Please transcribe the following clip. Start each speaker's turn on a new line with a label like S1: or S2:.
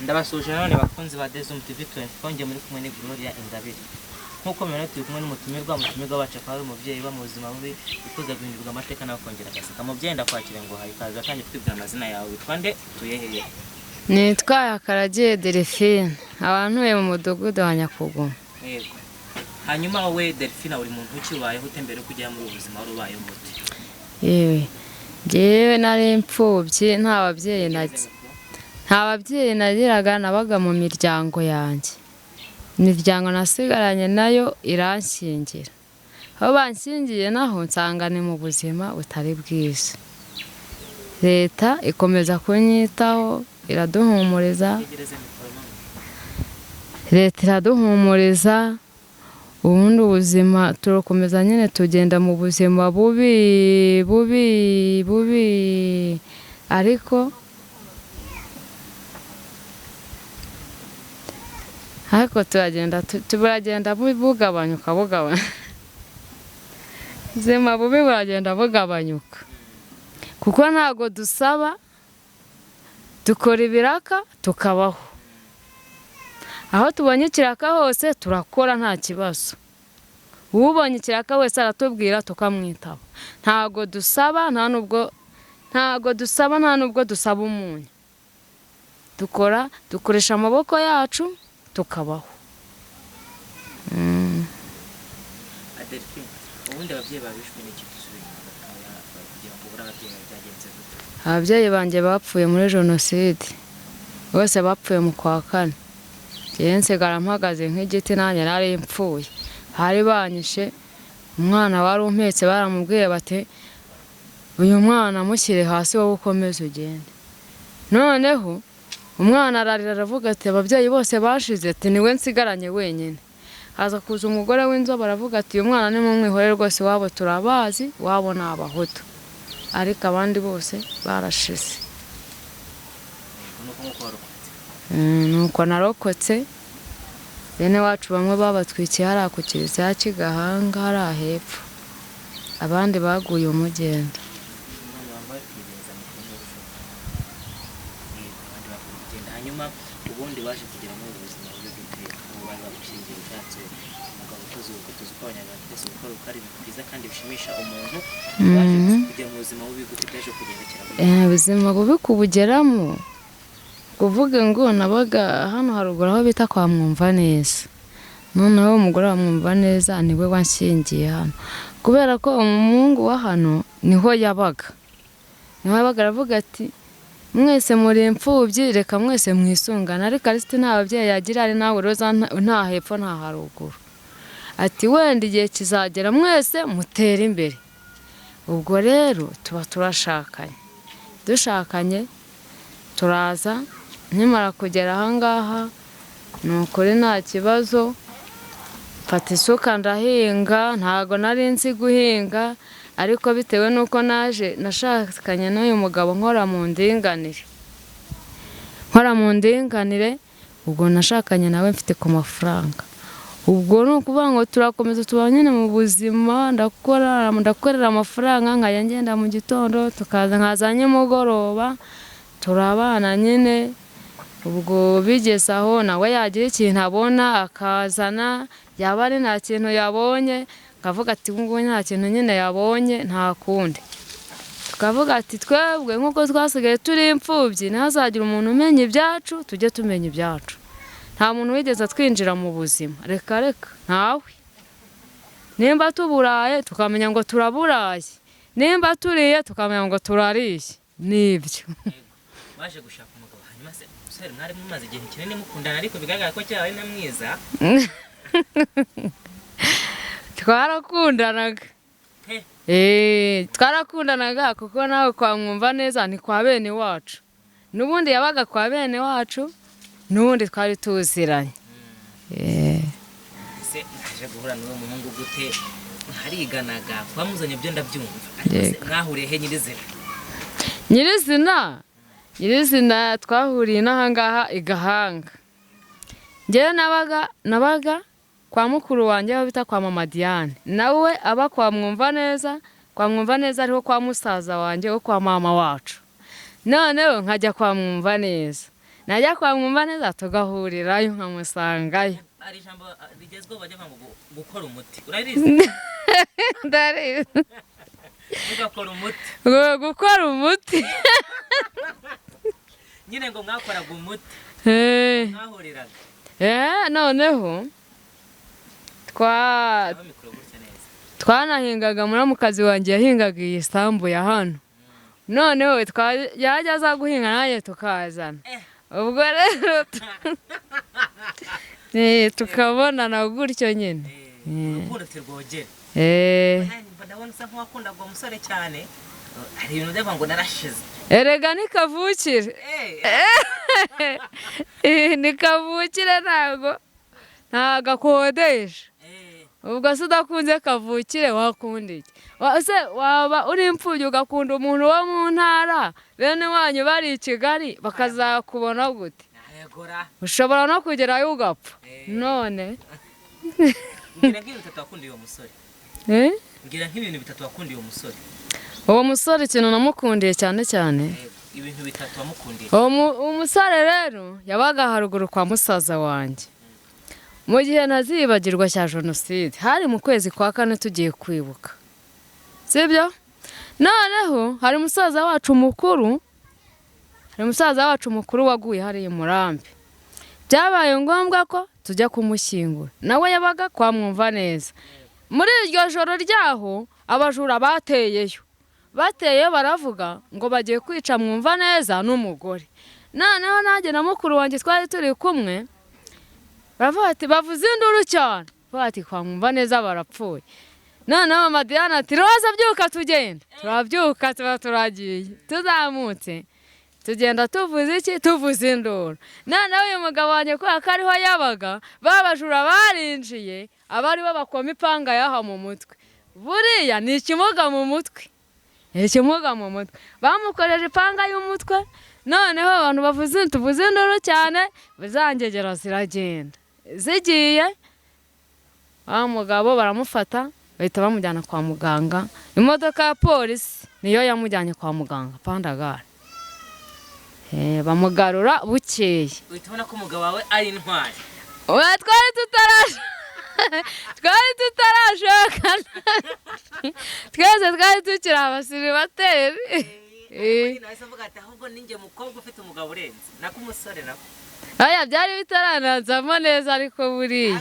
S1: Ndabasuhuje nanone bakunzi ba Dezum TV 24, njye muri kumwe ni Gloria Ingabire. Nk'uko mubibona, turi kumwe n'umutumirwa. Umutumirwa wacu akaba ari umubyeyi uba mu buzima bubi, wifuza guhindurwa amateka nawe akongera agaseka. Mubyeyi, ndakwakira ngo uhaye ikaze. Watangiye kutubwira amazina yawe, witwa nde, utuye hehe?
S2: Nitwa Yakaragiye Delphine, nkaba ntuye mu mudugudu wa Nyakuguma.
S1: Yego. Hanyuma wowe Delphine, uri muntu ki? Ubayeho ute? Mbere yo kujya muri ubu buzima wari ubayeho ute?
S2: Yewe, njyewe nari imfubyi, nta babyeyi nagiraga. Nabaga mu miryango yanjye. Imiryango nasigaranye nayo iranshyingira. Aho banshyingiye naho nsanga ni mu buzima butari bwiza. Leta ikomeza kunyitaho, iraduhumuriza.
S1: Yegereze mikoro mama.
S2: Leta iraduhumuriza, ubundi ubuzima turakomeza nyine, tugenda mu buzima bubi bubi bubi, ariko turagenda buragenda bugabanyuka bugabanyuka. Ubuzima bubi buragenda bugabanyuka, kuko ntabwo dusaba, dukora ibiraka tukabaho. Aho tubonye ikiraka hose turakora, nta kibazo. Ubonye ikiraka wese aratubwira tukamwitaba. Ntabwo dusaba, nta nubwo ntabwo dusaba, nta nubwo dusaba umunyu. Dukora, dukoresha amaboko yacu tukabaho.
S1: Delphine, ubundi ababyeyi bawe bishwe n'iki? Dusubire inyuma gatoya, kugira ngo ubure ababyeyi bawe byagenze gute?
S2: Ababyeyi banjye bapfuye muri jenoside, bose bapfuye mu kwa kane. Njyewe nsigara mpagaze nk'igiti, nanjye nari mpfuye. Bari banyishe. Umwana wari umpetse baramubwiye bati: "Uyu mwana mushyire hasi, wowe ukomeze ugende." Noneho umwana ararira, aravuga ati: "Ababyeyi bose bashize," ati: "Niwe nsigaranye wenyine." Haza kuza umugore w'inzobe, aravuga ati: "Uyu mwana ni mumwihorere rwose, iwabo turabazi, iwabo ni Abahutu, ariko abandi bose barashize."
S1: Yego, nuko nguko warokotse.
S2: Nuko narokotse. Bene wacu bamwe babatwikiye hariya ku kiliziya cy'i Gahanga hariya hepfo, abandi baguye umugenda.
S1: Mama wambaye kwigenza mikoro niba bishoboka. Yego, abandi baguye umugenda. Hanyuma ubundi waje kugera muri ubu buzima buryo gute? Ubu bari bagushyingiye, ushatse umugabo ukoze ubukwe. Tuzi ko Abanyarwanda twese gukora ubukwe ari ibintu byiza kandi bishimisha umuntu. Waje kujya mu buzima bubi gute? Byaje kugendekera gute?
S2: Ubuzima bubi kubugeramo, kuvuga ngo nabaga hano haruguru aho bita kwa Mwumva neza. Noneho umugore wa Mwumva neza niwe wanshyingiye hano, kubera ko umuhungu wa hano niho yabaga, niho yabaga. Aravuga ati: "Mwese muri imfubyi, reka mwese mwisungane." Ariko Alisite nta babyeyi yagira, ari nawe Roza, nta hepfo nta haruguru. Ati: "Wenda igihe kizagera mwese mutere imbere." Ubwo rero tuba turashakanye. Dushakanye turaza. Nkimara kugera ahangaha, ni ukuri nta kibazo, mfata isuka ndahinga. Ntago nari nzi guhinga, ariko bitewe n'uko naje nashakanye n'uyu mugabo nkora mu ndinganire, nkora mu ndinganire. Ubwo nashakanye nawe mfite ku mafaranga. Ubwo ni ukuvuga ngo turakomeza tuba nyine mu buzima. Ndakora, ndakorera amafaranga, nkajya ngenda mu gitondo, tukaza nkaza nimugoroba, turabana nyine. Ubwo bigeze aho nawe yagira ikintu abona akazana, yaba ari nta kintu yabonye akavuga ati: "Ubu ngubu nta kintu nyine yabonye, nta kundi." Tukavuga ati: "Twebwe nk'uko twasigaye turi imfubyi, ntihazagire umuntu umenya ibyacu, tujye tumenya ibyacu." Nta muntu wigeze atwinjira mu buzima, reka reka, ntawe. Nimba tuburaye tukamenya ngo turaburaye, nimba turiye tukamenya ngo turariye, nibyo.
S1: Waje gushaka umugabo, hanyuma se umusore mwari mumaze igihe kinini mukundana, ariko bigaragara ko kera wari na mwiza?
S2: Twarakundanaga.
S1: He.
S2: Twarakundanaga, kuko nawe kwa Mwumva neza ni kwa bene wacu, n'ubundi yabaga kwa bene wacu, n'ubundi twari tuziranye.
S1: Ese mwaje guhura n'uwo muhungu gute? Mwariganaga, kuba muzanye byo ndabyumva, ariko se
S2: Yego.
S1: mwahuriye he nyirizina?
S2: Nyirizina, nyirizina twahuriye n'ahangaha i Gahanga. Njyewe nabaga kwa mukuru wanjye aho bita kwa mama Diane, nawe aba kwa Mwumva neza. Kwa Mwumva neza ariho kwa musaza wanjye wo kwa mama wacu. Noneho nkajya kwa Mwumva neza. Najya kwa Mwumva neza tugahurirayo nkamusangayo.
S1: Hari ijambo rigezweho bajya bavuga ngo gukora umuti, urarizi?
S2: Ndarizi.
S1: Mugakora umuti.
S2: Ngo gukora umuti.
S1: Nyine ngo mwakoraga umuti.
S2: Eh,
S1: mwahuriraga.
S2: Noneho
S1: aho mikoro gutya neza.
S2: Twanahingaga, muramukazi wanjye yahingaga iyi sambu ya hano, noneho yajya aza guhinga nanjye tukazana. Ubwo rero tukabonana gutyo nyine.
S1: Urukundo tirwogere. Ndabona usa nk'uwakundaga uwo musore cyane, hari ibintu byavuga ngo narashize.
S2: Erega ni kavukire. Ni kavukire, ntabwo akodesha. Ubwo se udakunze kavukire wakunda iki? Se waba uri imfubyi ugakunda umuntu wo mu ntara, bene wanyu bari i Kigali, bakazakubona gute?
S1: Nayagora.
S2: Ushobora no kugerayo ugapfa none.
S1: Mbwira nk'ibintu bitatu wakundiye uwo musore.
S2: Eh?
S1: Mbwira nk'ibintu bitatu wakundiye uwo musore.
S2: Uwo musore ikintu namukundiye cyane cyane,
S1: Ibintu bitatu wamukundiye.
S2: Uwo umusore rero yabaga haruguru kwa musaza wanjye. Mu gihe ntazibagirwa cya jenoside, hari mu kwezi kwa kane tugiye kwibuka, sibyo? Noneho hari musaza wacu mukuru, hari musaza wacu mukuru waguye hariya i Murambi. Byabaye ngombwa ko tujya kumushyingura, nawe yabaga kwa Mwumva neza. Muri iryo joro ryaho abajura bateyeyo, bateyeyo baravuga ngo bagiye kwica Mwumva neza n'umugore. Noneho nanjye na mukuru wanjye twari turi kumwe, baravuga ati bavuze induru cyane, bavuga ati kwa Mwumva neza barapfuye. Noneho mama Diane ati Roza byuka tugenda. Turabyuka tuba turagiye, tuzamutse tugenda tuvuze iki? Tuvuze induru. Noneho uyu mugabo wanjye kubera ko ariho yabaga, ba bajura barinjiye, aba aribo bakoma ipanga yaha mu mutwe. Buriya ni ikimuga mu mutwe, ni ikimuga mu mutwe, bamukoreje ipanga y'umutwe. Noneho abantu bavuze, tuvuze induru cyane, zangegera ziragenda. Zigiye, wa mugabo baramufata bahita bamujyana kwa muganga. Imodoka ya polisi niyo yamujyanye kwa muganga pandagare. Bamugarura bukeye.
S1: Uhita ubona ko umugabo wawe ari intwari.
S2: Oya, twari tutarashakana, twese twari tukiri abasiribateri.
S1: Nahise mvuga ati ahubwo ninjye mukobwa ufite umugabo urenze nako umusore nako.
S2: Aya byari bitaranazamo neza ariko buriya.